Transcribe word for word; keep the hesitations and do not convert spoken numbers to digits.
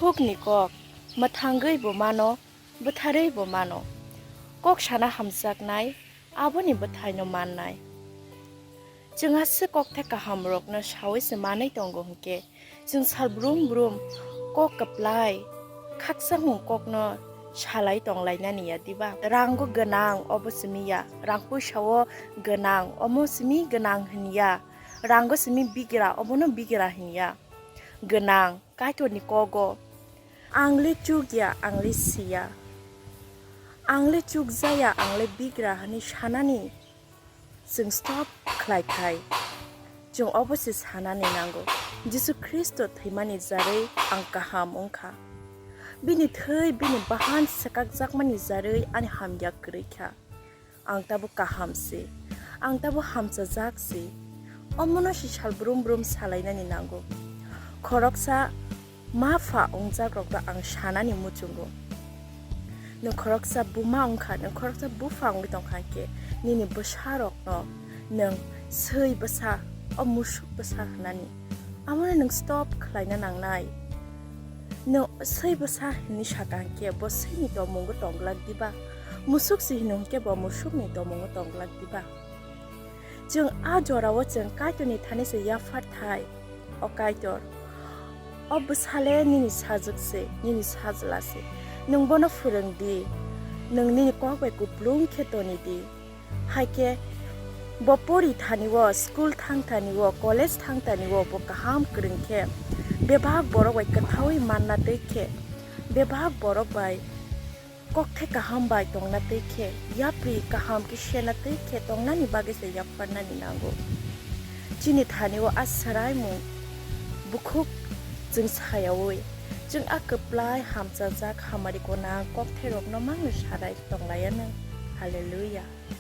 Bukhukni kok, mwthangwi bo mano, bwtharwi bo mano. Kok sana hamjaknai, aboni bwthaino mannai. Chwng aswk kokthai kahamrokno saui se manwi tongo hwnkhe, chwng sal brum brum kok kwplai, khakchangmung kokno salai tonglainani ya diba? Rango gwnang, obo simi ya. Rang puisa-o gwnang, omo simi gwnang hwn ya. Rango simi bigra, obono bigra hwn ya. Gwnang, Kaitorni kogo, "Ang le chukya, ang le siya. Ang le chukjaya, ang le bigra," hwnwi sanani chwng stop khlai khai, chwng obo se sanani nango, Jisu Khristo thwimani jarwi ang kaham wng kha. Bini thwi, bini bahan swkakjakmani jarwi ani hamya kwrwi kha. Ang tabuk kaham se, ang tabuk hamchajak se. Omono si sal brum brum salainani nango. Khoroksa ma pha wngjakrokno ang sanani muchungo. Nwng khoroksa buma wngkha, nwng khoroksa bupha wngwi tongkha hwnkhe, nini bwsarokno nwng swi bwsa, o musuk bwsa hwnani. Amono nwng stop khlaina nangnai. Nwng swi bwsa hwnwi saka hwnkhe, bo swini tongmungo tongglak diba? Musuk si hwnwi hwnkhe, bo musukni tongmungo tongglak diba? Chwng a jorao chwng Kaitorni thani se yaphar thai. O Kaitor, o bwsale nini sajwk se, nini sajla se. Nwng bono phwrwng di. Nwng nini kok bai kuplung khe toni di. Hai khe bo pori thani-o, school thang thani-o, college thang thani-o bo kaham kwrwng khe, bebak borok bai kwthaui manna twi khe, bebak borok bai kokthai kaham bai tongna twi khe, yapri kaham khe sena twi khe tongnani bagwi se yapharnani nango. Chini thani-o a swraimung bukhuk chwng sayaui, chwng a kwplai hamchajak hamari gwnang kokthairokno mangno sarai tonglaiyano. Hallelujah.